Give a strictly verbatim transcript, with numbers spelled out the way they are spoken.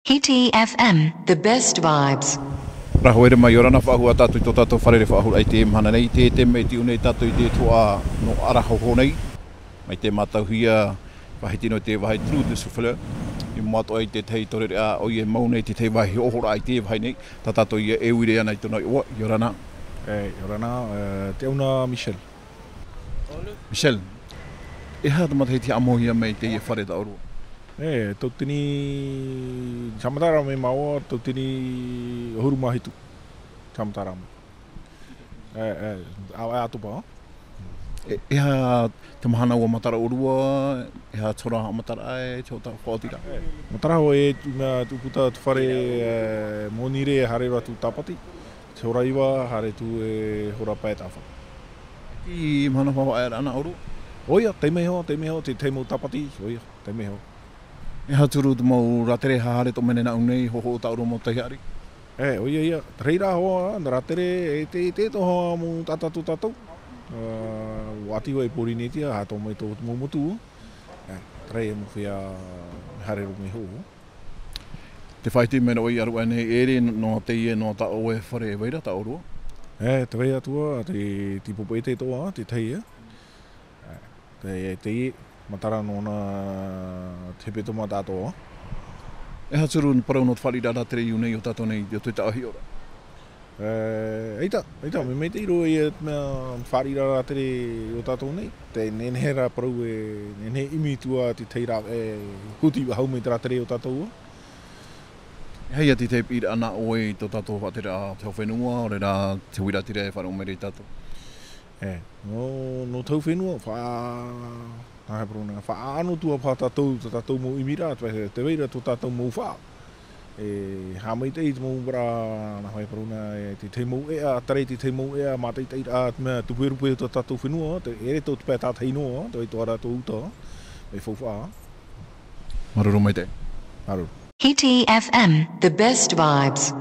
Hiti F M, the best vibes. Rā haere mai, ʻia ora na faʻahou tātou i tō tātou fare faʻahou raʻa i teie mahana nei, i te, te mea i tiʻu nei tātou i te toa nō Arahoho nei, mai te mātauhia, vāhi tino i te vāhi Trou du Souffleur, i mua atoʻa i te tahi taureʻareʻa, ʻoia e mau nei te tahi vāhi hoʻoraʻa i te vāhi nei, tā tātou ïa e uira ana i tōna iʻoa, ʻia ora na. E, ʻia ora na, e, te ʻauna Michel. Michel, e aha te matahiti haʻamauhia mai teie fare Taʻorua? E, tauatini, haʻamatara mai māua, tauatini ʻahuru mā hitu. Haʻamatara mai. E, e, ʻa, ʻa Topa. E, e aha te mahana ʻua matara ʻōrua, e aha te hora haʻamataraʻa, e te hora faʻaotiraʻa? E, matara hoʻi e tū, mea, tū puta tū fare, e, Monirē haere roa tū Tāpati. Te hora iva, haere tū e hora pae tāfa. Te mahana faʻaʻaeraʻa nā ʻōrua? ʻOia, taime iho, taime iho, te tahi mau Tāpati, ʻoia, taime iho. E aha te huru te mau rātere haere tō mene nāʻu nei, hoʻo Taʻorua mau tahi haere? E, ʻoia, ʻoia, te reira hoʻi, nā rātere, e te, te tō hoʻi mau tātou tātou. E, ʻua ʻati hoʻi e Pōrīnetia, haere tō mai tō, tō mau motu. E, te reira mau feiā haere roa mai hoʻo. Te faʻaʻite mai roa i ʻaruʻa nei, e ʻere noa teie, noa tā ʻoe fare e vai ra, Taʻorua? E, te vai atu ā, te, te popoʻe te toa, te tahi, e. E, te, te, matara nōna te hepetoma tātou. E aha te huru parau nō te fāriʻiraʻa rātere i ʻō nei i ō tātou nei, i ō te taʻahi ora? E, ʻaita, ʻaita, mea maitaʻi roa ia te mea fāriʻiraʻa rātere i ō tātou nei. Tē nehenehe ra parau e, nehenehe ʻimi atu ā te tahi rā, e, huti hau mai te rātere i ō tātou. E aha ia te piʻiraʻa nā ʻoe i tō tātou faʻatereraʻa, te hau fenua, ʻaore rā te huiraʻatira e faʻaroʻo mai ra ia tātou? E, nō, nō te hau fenua, fa-, nā hea parau nā, faʻaʻano atu ā paha tātou, tā tātou mau ʻimiraʻa, te, te vai ra tō tātou mau faʻa. E, haʻamaitaʻi te mau ra, nā hea parau nā, e, te tahi mau ʻēʻa, terā te tahi mau ʻēʻa, mātaʻitaʻiraʻa, te mea, tupu e rupe tō tātou fenua, te, e ʻere tō te pae tātahi noa, te vai tō rātou uta, e faufaʻa. Māuruuru maitaʻi. Māuruuru. Hiti F M, the best vibes.